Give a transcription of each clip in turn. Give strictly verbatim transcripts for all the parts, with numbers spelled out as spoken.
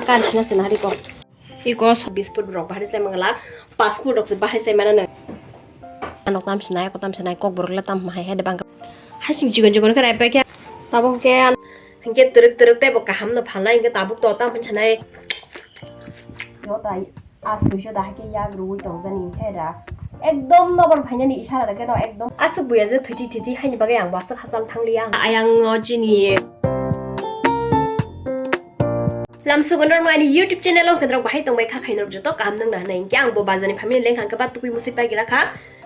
Kar sina sina hari ko. Iko so bisput rok bahari sai mangala, passport rok se bahari sai mana nang. Anok tam sinai, ko tam sinai, kok borok le tam hai hai de bang. Hasing chikon chikon khe rai paikha. Tabuk khe an-, hinkhe twrwk twrwk tei bo kaham no phalnai, hinkhe tabuk to tam hinsanai. Yo tai, a suiso da haikhe yak rwui tongjani hinkhe da. Ekdom nobor phainani isara rwkhe no ekdom. Aswk buya je thwiti thwiti haini bagwi ang bo aswk hachal thangliya. Ayang o chini. Lamsogo norok ani YouTube channel o hwnkhe norok bahai tongbai kha khai norok joto kaham nang na hinwi hinkhe ang bo bazar ni phaimani lengkha hwnkhe ba tukui musui paigra kha.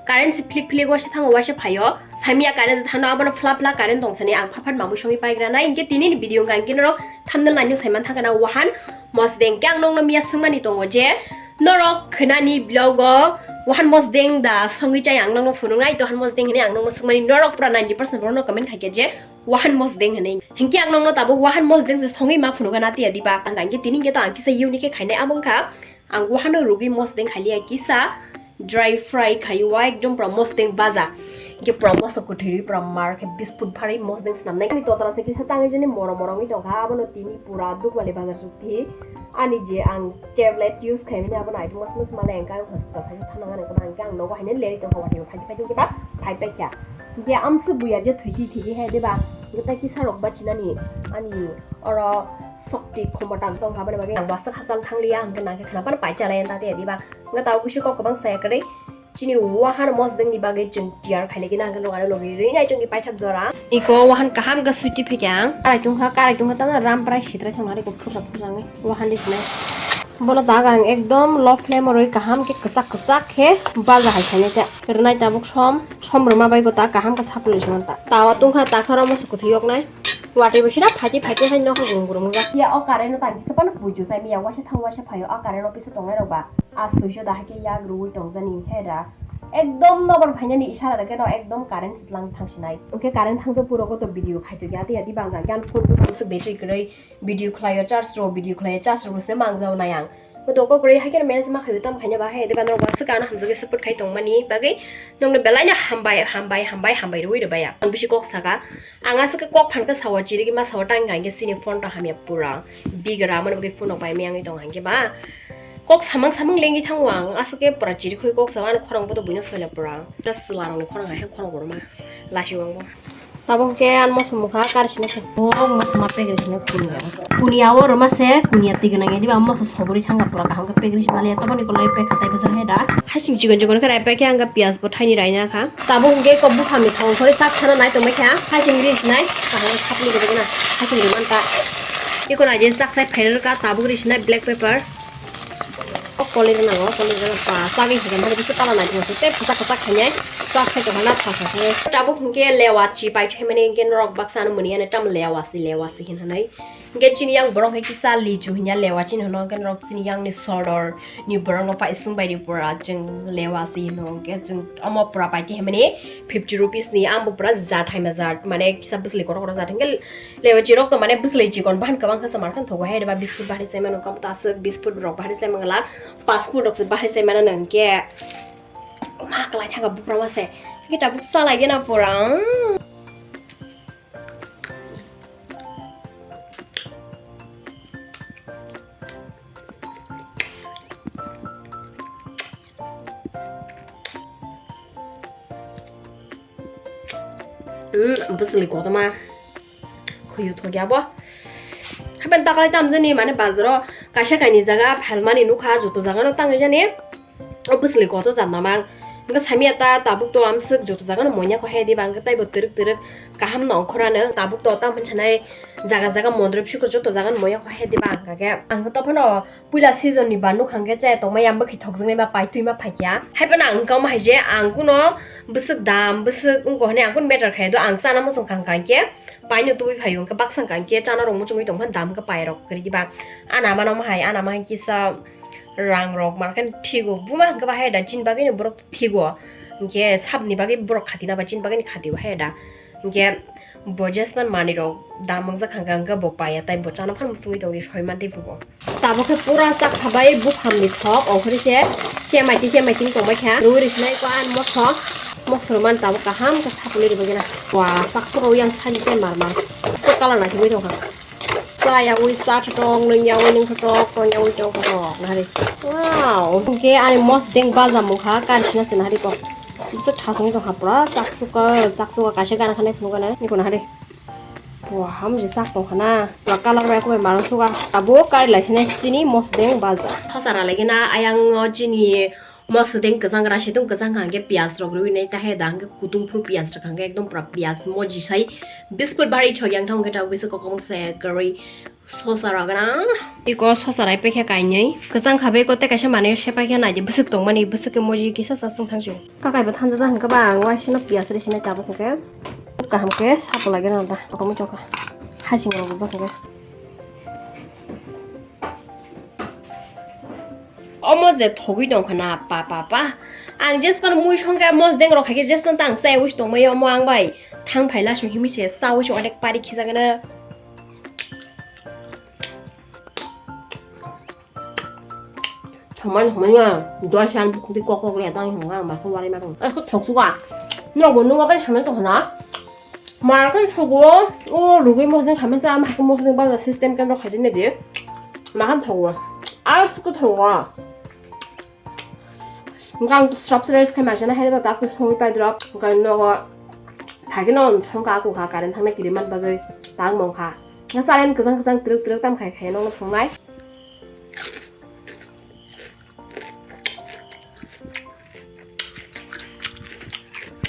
Current se philik philik waisa thango waisa phaio. Samiya current thangno abono phla phla current tong sani ang phaphat mamui songwi paigra nai. Hinkhe tini ni video wngkha hinkhe norok thumbnail nainwi saiman thangkha na wahan mosdeng. Hinkhe ang nokno miya swngmani tongo je norok khwnani vlog o wahan mosdeng da songwi chai ang nokno phunuknai to wahan mosdeng hinwi ang nokno swngmani norok pura ninety percent borokno comment khaikha je wahan mosdeng hinwi. Hinkhe ang nokno tabuk wahan mosdeng se songwi ma phunugo na tiya diba? Ang hinkhe tini hinkhe to ang kisa unique khe khainai abo wngkha ang wahano rugwi mosdeng khailiya kisa dry fry khaio wa ekdom pura mosdeng baja. Hinkhe pura moso kwthwi rwi pura mar khe bisput pharwi mosdeng swnamnai. Ani totra se kisa tangwi jani moro moro wngwi tongkha abono tini pura Dukmali bazar sukti. Ani je ang tablet use khaimani abono aitungma sima sima le hinkhe ang hospital phaisa thana nang hinkhe ba hinkhe ang nogo haino leri tongkha watwi phaidi phaidi hinkhe ba phai paikha. Hinkhe amswk buya je thwiti thwiti hai diba? Hinkhe tai kisa rok bachinani ani oro sokti khomota tongkha boni bagwi ang bo aswk hachal thangliya hinkhe nangkhe khna phano paichalai ta tei diba? Hinkhe tabuk bisingo kok kwbang saya kwrwi chini wahan mosdengni bagwi chwng tiyar khailai gina hinkhe nokaro logi rwi nai chwngni paithak jora. Iko wahan kaham khe suiti phaikha ang. Karai tongkha, karai tongkha tamo ramprai sitrai thangna rikho phursa phursa wngwi wahan de sinai. Bono tak ang ekdom low flame o rwi kaham khe kwchak kwchak khe baja hai khainai ta. Rwnai tabuk som, som rwma bai bo ta kaham khe sapli rwsong ta. Tawa tungkha takhoro moso kwthwi yoknai. Watwi bo sina phaiti phaiti hai nokho gurung gurung wngkha. Ya o current no tang kisa phano buitu sai miya waisa thang waisa phaio o current office o tongnai rok ba. A suiso da haikhe yak rwui tongjani hinkhe da. Ekdom nobor phainani isara rwkhe no ekdom current se tlang thangsinai. Hinkhe current thangjak puro go to video khaitokya tei yadi bangkha khe ang phone bo tongsa battery kwrwi. Video khlaio charge rw, video khlaio charge rw se mangjao nai ang. Bo doko kwrwi hai kheno manage ma khaio tam khaina ba hai de banrok ba swkang hamjagwi support khai tongmani bagwi nokno belai no hambai hambai hambai hambai rwui rwbai ang. Ang bisi kok saka ang aswk kok phan khe sawa chirigwi ma sawa tang kha hinkhe chini phone to hamya pura bigra mani bagwi phone rok bai miyangwi tong hinkhe ba kok samang samang lengwi thango ang aswk khe pura chirikhoi kok sa ano khorang bo to buino soila pura just chwla rokni khorang hai khorang borma lasi wangbo. Tabuk khe ang moso mokha kar sina se. O moso ma pegre sina kunia. Kunia o rwma se kunia twi gwnang ya diba moso sobri thangka pura kaham khe pegre sima le taboni kolai pek khatai bwsa he da. Hasing chikon chikon khe rai pek khe ang khe piyaj bo thaini raina kha. Tabuk hwnkhe ko buphang ni thong khori tak sana nai tongbai kha. Hasing ri sinai kaham khe sapli gwnang na. Hasing ri man ta. Iko na je sak sai phairwrwk kha tabuk ri sinai black pepper. O koli rwna o koli rwna pa chagwi hwnkhe mani bisu kala nai tongse tei phasak phasak khainai chak sai tongkha na thasa khe. Tabuk hwnkhe lewa chi pai thaimani hwnkhe norok baksa ano mwnwi yani tamo lewa si lewa si hinwi. Hwnkhe chini yang borok hwnkhe kisa lichu hinya lewa chini hwno hwnkhe norok chini yang ni sodor ni borok no pai swng bai ri pura chwng lewa si hwno hwnkhe chwng omo pura pai thaimani fifty rupees ni ang bo pura ja thaima ja mane kisa bwsli kotor kotor ja hwnkhe. Lewa chirok to mane bwswlwi chikon bahan kwbang khe se mankhai thogo hai rwba biscuit bahai se mano kamo ta aswk biscuit rok bahai se mangla passport rok se bahai se mano nang khe ma kwlai thanga buphang ma se khe tabuk salai gena pura. Hmm, bwswlwi kotorma. Khuyuk thokya bo. Hapen takalai tamjani mane bazaro kaisa kaini jaga phalmani nukha, joto jagano tangwi jani. O bwswlwi kotor jat mamang. Hwnkhe samya ta tabuk to amswk joto jagano moya kho hai diba, hwnkhe taibo twrwk twrwk kaham no ongkhorano tabuk to tamo hinsanai jaga jaga mondrop sikor joto jagano moya kho hai diba, hwnkhe ang to phano Puila season ni ba nukhang khe chaya tongmaya bwkhi thokjaknai ba paitwi ma phaikya. Haiphano ang wngkha omo hai je ang kuno bwswk dam bwswk wngkha hwnwi ang kuno matter khaiya do ang chana muchung kang kang khe paino tubui phaio hwnkhe baksa kang khe chana rok muchungwi tongkha dam khe pairok kwrwi diba. Ana mano hai ana ma hai kisa rang rok markhe thigo buma hwnkhe bahai da chini bagwi no borok thigo hwnkhe sabni bagwi borok khati na ba chini bagwi ni khati bahai da. Hwnkhe bo jesman manwi rok dam wngjak kha hwnkhe bo paiya tai bo chana phano swngwi tongdi soi mantwi phubo. Tabuk khe pura chak khabai buphang ni thok ongkhorwi se semai twi semai twi tongbai kha rwi rwi sinai ko ang moso moso rwmani tabuk kaham khe sapulwi rwbaikhe na wa chak phuru yang sani tei mar mar kok kalar naisingwi tongkha. Chá yawi chá thotok, nwng yawi nwng thotok, tong yawi tong thotok, nahari. Wow, hwnkhe ani mosdeng baja mungkha, kari sina se nahari kok. Bwswk thasung tongkha pura, chak suka, chak suka, kaisa gana khanai phunukgana, niko nahari. Wah, hamjwi chak tongkha na. Pura colour bai kok bai marang suka. Abo kari lai sina sini mosdeng baja. Thosa ralai gana ayang o chini mosdeng kwchang gra situng kwchang kha hwnkhe piyaj rok rwi nai ta he da hwnkhe kutung phuru piyaj rok hwnkhe ekdom pura piyaj moji sai. Bisput bari thok yang thang khe ta bisa kokong se kwrwi sosa rok na. Iko sosa rai pekhe kainwi. Kwchang kha bai ko tei kaisa manwi sepai khe nai di bwswk tongmani bwswk khe moji kisa sa swng thang sio. Kakai bo thansa da hwnkhe ba ang waisano piyaj ri sinai tabuk hwnkhe. Kaham khe sapo lagi na da. Kokomwi chokha. Hasing rok bujak hwnkhe. Omo je thogwi tongkha na pa pa pa. Ang jespan mui songkhe mosdeng rok khaikhe jespan tang chai wis tongmai omo ang bai thang phaila song himi se sa wis onek pari khijagana. Thangmani thangmani ang dua san bukhuti kok kok le tang hwnga ang bakho wari ma tong. Aku thoksuka. Nokbo nungwa bai thangmani tongkha na. Market sogo, o rugwi mosdeng khamani cha, ma haikhe mosdeng bazar system kendro khaijani di. Mahan thogo. Ar suku thogo. Gang subscribe khai masa na hai ba tak songwi pai drop. Gang nogo. Haikhe no songka aku kha current thangnai kiri man bagwi tang mong kha. Nga salen kwchang kwchang twrwk twrwk tam khai khai no songnai.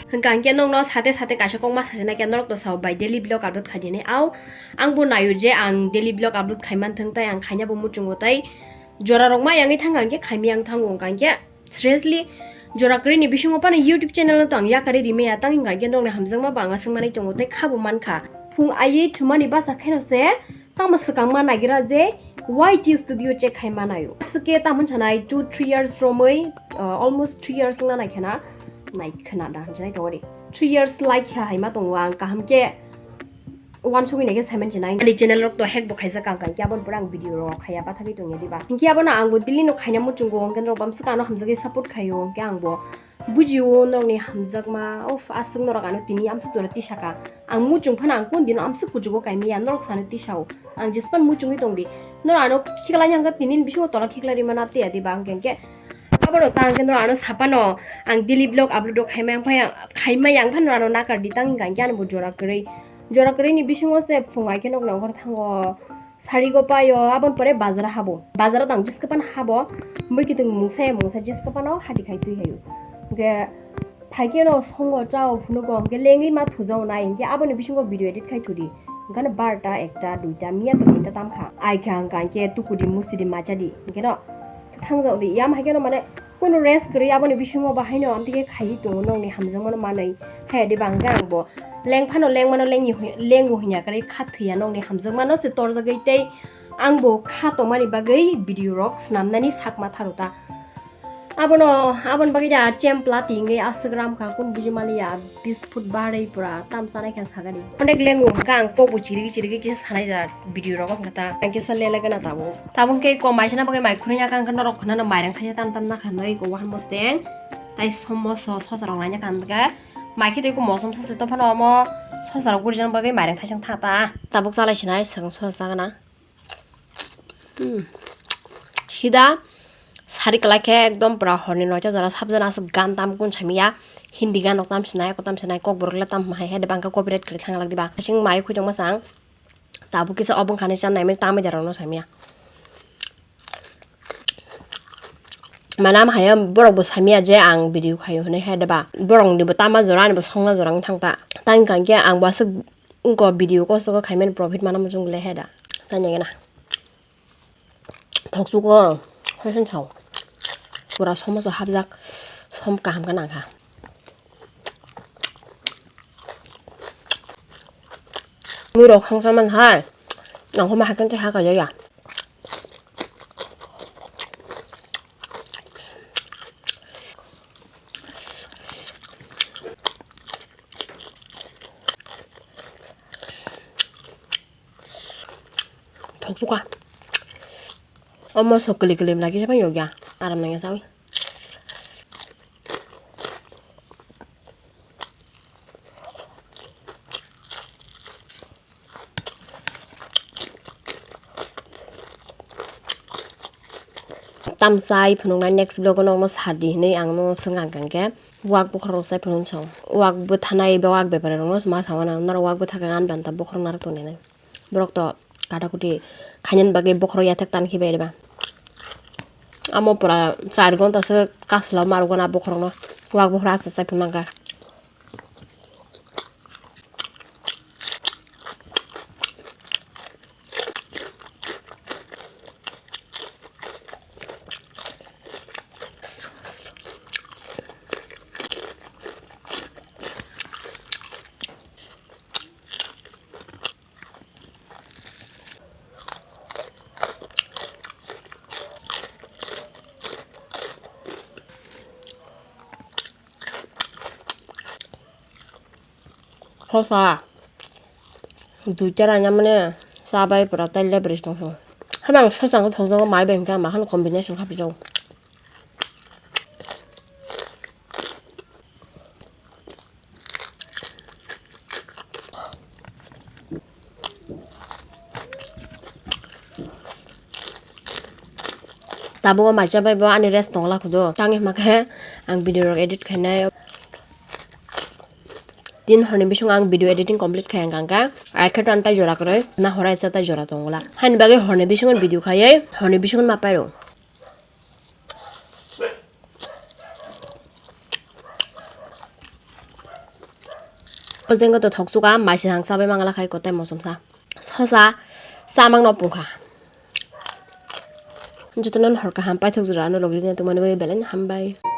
Hwnkha hwnkhe nokno sate sate kaisa kokma sachinai khe norokno sao bai daily vlog upload khainani. Ao, ang bo naio je ang daily vlog upload khaiman thwng tei ang khaina bo muchungo tei jora rok ma yangwi thangkha hwnkhe khaimya wng thango hwnkha hwnkhe seriously jora kwrwini bisingo phano YouTube channel no to ang yakarwi rimaya tang hwnkha hwnkhe nokni hamjakma bo ang aswk manwi tongo tei kha bo mankha. Phung aiwi thumani bwsa khaino se tamo swkang ma nagira je Y T Studio check khai manayo. Swke tamon sanai two three years romwi, uh, almost three years wngna nai khena, nai khena da hinjinai tongori. Three years like kha hai ma tongo ang kaham khe uansugwi nai khe saiman sinai. Ani channel rok to hack bo khaijak ang khe aboni pore ang video rok khaiya bathagwi tongya diba. Hinkhe abono ang bo daily no khaina muchungo hwnkhe norok bamswk ano hamjagwi support khaio hwnkhe ang bo Bujio norokni hamjakma, of, aswk norok ano tini amswk jora tisaka. Ang muchung phano ang kundino amswk kuchugo kaimiya, norok sano tisao. Ang jespan muchungwi tongdi. Norok ano khiklai hwnkhe tini bisingo tola khiklai rimano aptwi ya diba hwnkhe hwnkhe. Abono ta hwnkhe norok ano sapano ang daily vlog upload rok khaimai ang phai, khaimai ang phano ano nakardi tang hwnkha hwnkhe ano bo jora kwrwi. Jora kwrwini bisingo se phung ai khe nokni ongkhor thango. Sari go paio, aboni pore bazar habo. Bazar o tang jiska pan habo. Bui kiting mungsa ya mungsa jiska pano hati khai twi hayo. Hingke phaikeno songo chao phunugo, hingke lengwi ma thujao nai, hingke aboni bisingo video edit khai thudi. Hingkhe barta, ekta, duita, miya to tinta tamkha. Ai kha hingka hingke tukudi, musidi, machadi. Hingke no thangjao di, yam haikeno mane Kunu rest kwrwi aboni bisingo bahaino amtwi khe khaiwi tongo nokni hamjakmano manwi. Haya de bangkhe ang bo leng phano lengmano lengni hwi-, lengo hwnya kwrwi kha thwiya nokni hamjakmano se torjagwi tei ang bo kha tongmani bagwi video rok swnamnani sakma tharo ta. Abono, aboni bagwi da chempla tingwi aswk ram kha kun buji maliya. Bisput barwi pura tam chanai khe sagani. Onek lengo hwnkha ang kokbo chirigwi chirigwi kisa sanai ja video rogo hwnkha ta. Ang kisa lele gana tabuk. Tabuk khe ko mai sana bagwi mai khurui ya kang norok khna no mairang thaisa tam tam na kha noi ko wahan mosteng. Tai somo so sosa rok naina kha hwnkha. Mai khe tei ko mosom sase to phano omo sosa rok guri jang bagwi mairang thaisa tha ta. Tabuk chalai sinai swkang sosa gana. Hmm. Sida sari kwlai khe ekdom pura horni noita jora sabjana aswk gan tam kun samiya. Hindi gan rok tam sinai, ko tam sinai, kokborok le tam hai hai de bangkha copyright kwrwi thang lak diba. Asing mai khoi tongma sang. Tabuk kisa obong khani chan nai mani tamai da rok no samiya. Manam hai borok bo samiya je ang video khayo hinui hai de ba. Borok ni bo tama jora ani bo songna jora wng thang ta. Tang kang khe ang bo aswk Wngkha video kosto khe khaimani profit mana muchung le heda. Tanya gana. Thoksugo, hoisan sao. Pura somoso hapjak, som kaham gana kha. Mui rok khangsa man hai. Nangkho ma hakhe tei ha kajaya. Thoksuka. Omo sok kwlwi kwlwi lagi sabai yokya. Aram nangya sawi. Tam chai phunuknai next vlog o nokno sardi hinwi ang no swngkha hwnkhe wak bokhorok chai phunuk chong. Wak bwthanai ba wak bepari rokno ma sawana norok wak bwthakhe ani banta bokhorok narwk tongnainai. Borok to kata kuti khainani bagwi bokhorok yathek tan khibai reba. Amo pura char gonta se kasla marwkna bokhorokno. Wak bokhorok asa chai phunuk nangkha. Sosa. Duita ranya mane cha bai pura tai lebrish tong. Haba ang sosa ko thok jago mai bai hwnkhe ama han combination khapi jago. Tabuk o maisa bai bo ani rest tongla khudu. Tangwi hwnkhe ang video rok edit khainai. Tin horni bisingo ang video editing complete khai ang kangka. Aikhe tan tai jora kwrwi, na horai cha tai jora tongla. Haini bagwi horni bisingo video khaiwi, horni bisingo ma pairo. O jenggo to thok chuka, maising hang chabai mangala khai kotai mosom sa. Sosa, chamang no pungkha. Jotono hor kaham paithak jora ano logri na tongmani bagwi belai no hambai.